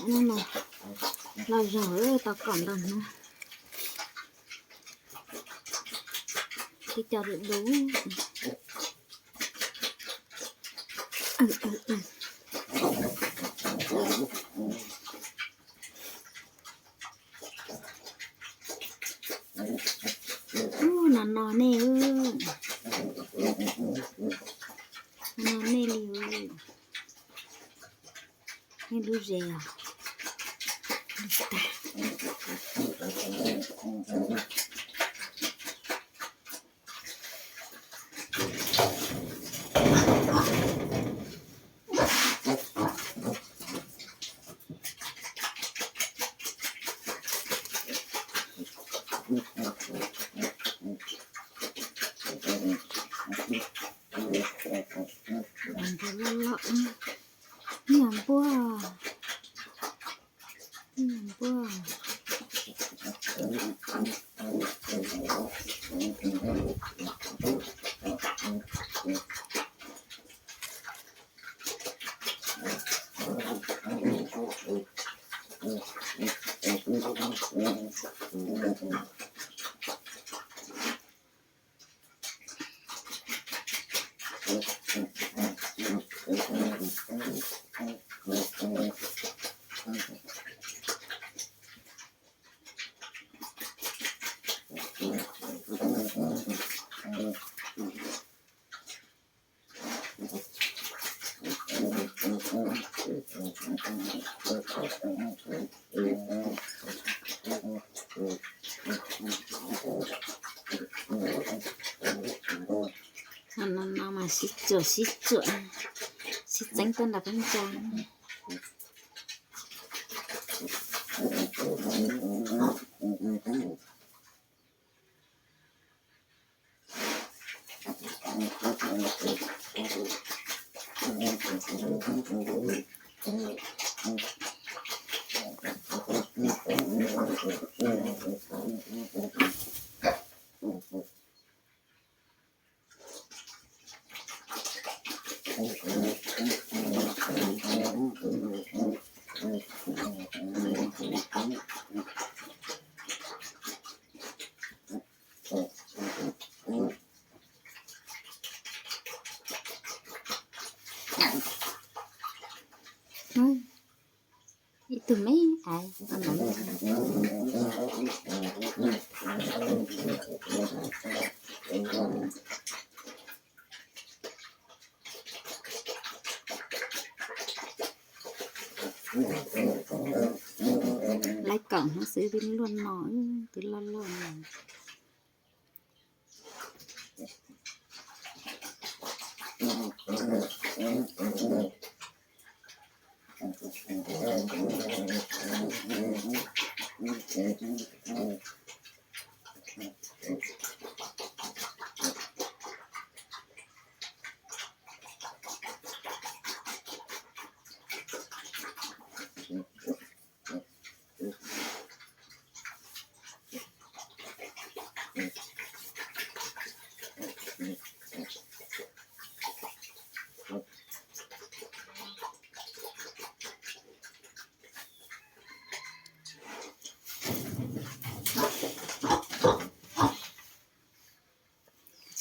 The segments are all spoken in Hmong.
Loj zog, tau kom ntau hnub. Tib co du du. Ub, no no nej, no no nej li, nej lub zes os. Loj loj, ib yam npuaj, ib yam npuaj. No no mas sib txuam sib txuam, sib txeeb tuaj nram qab ntsa. Ib tug me ais. Laib kaum hnub xwb twb luaj no, twb loj loj no.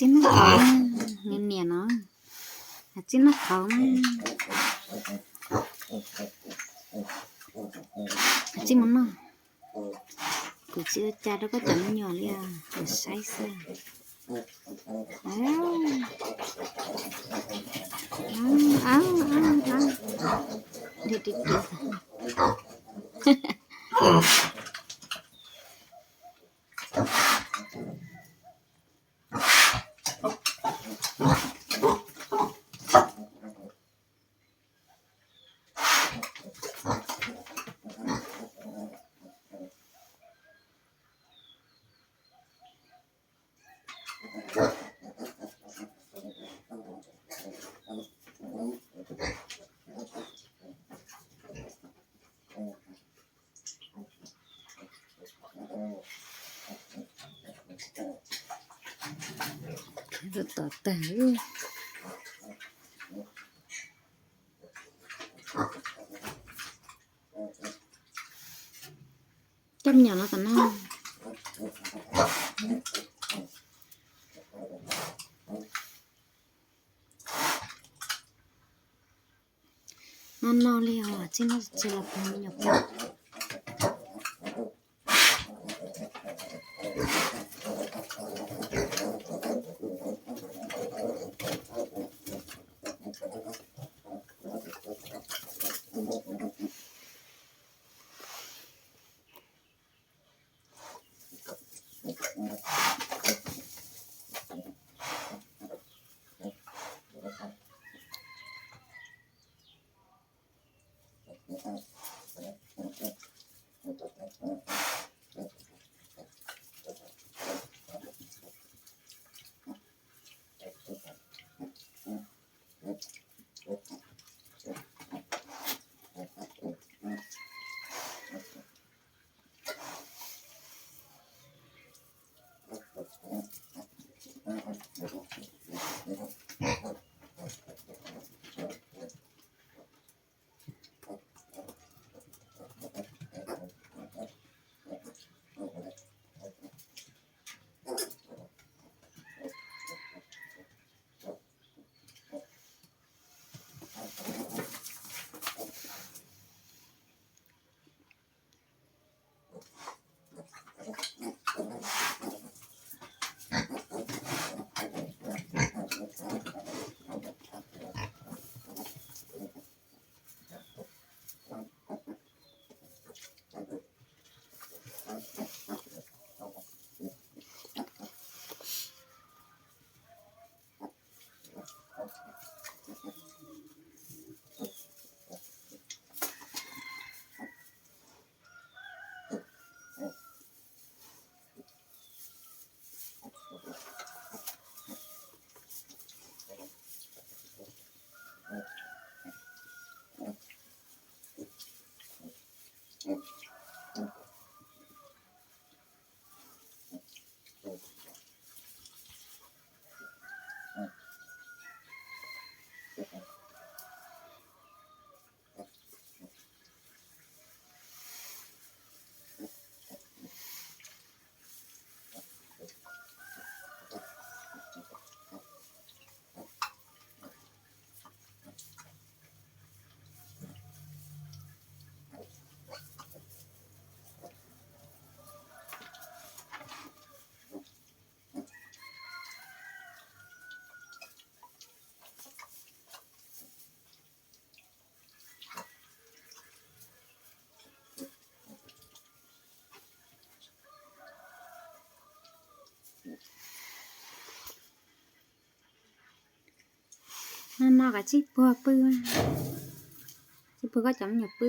Txij noj qhauv, nws niam no, txij noj qhauv na. Txij mus noj, kuv tsis ua cas rau koj cov me nyuam li os, saib xwb. Tom tag. Nyom no tom no. No no li os, txij no tsis los pub me nyuam pub. No no kom tsib puag pw, tsib puag koj cov me nyuam pw.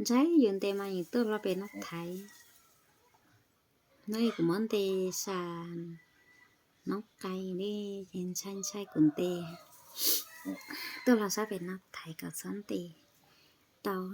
Ntshai yus ntes mas yus tuaj hlo pem no thaiv. No kuv muab ntes sa noob qai li, ces ntshai ntshai kuv ntes tuaj hlo sab pem no thaiv kom txhob ntes tau.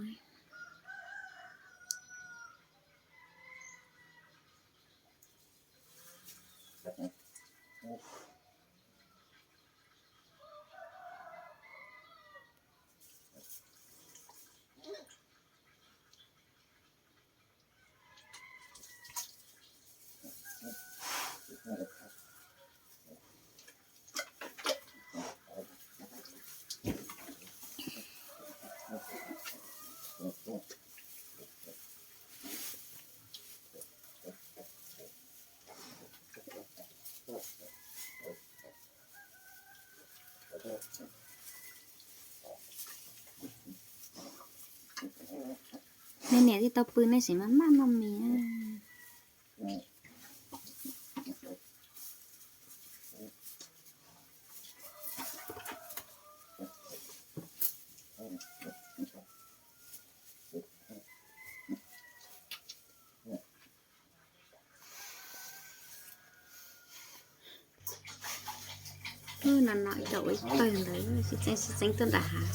Nej niam twb tau pw nej tseem maj maj noj mis. No no ib co ua ib tawg ntawd sib txeeb sib txeeb tuaj nram hav.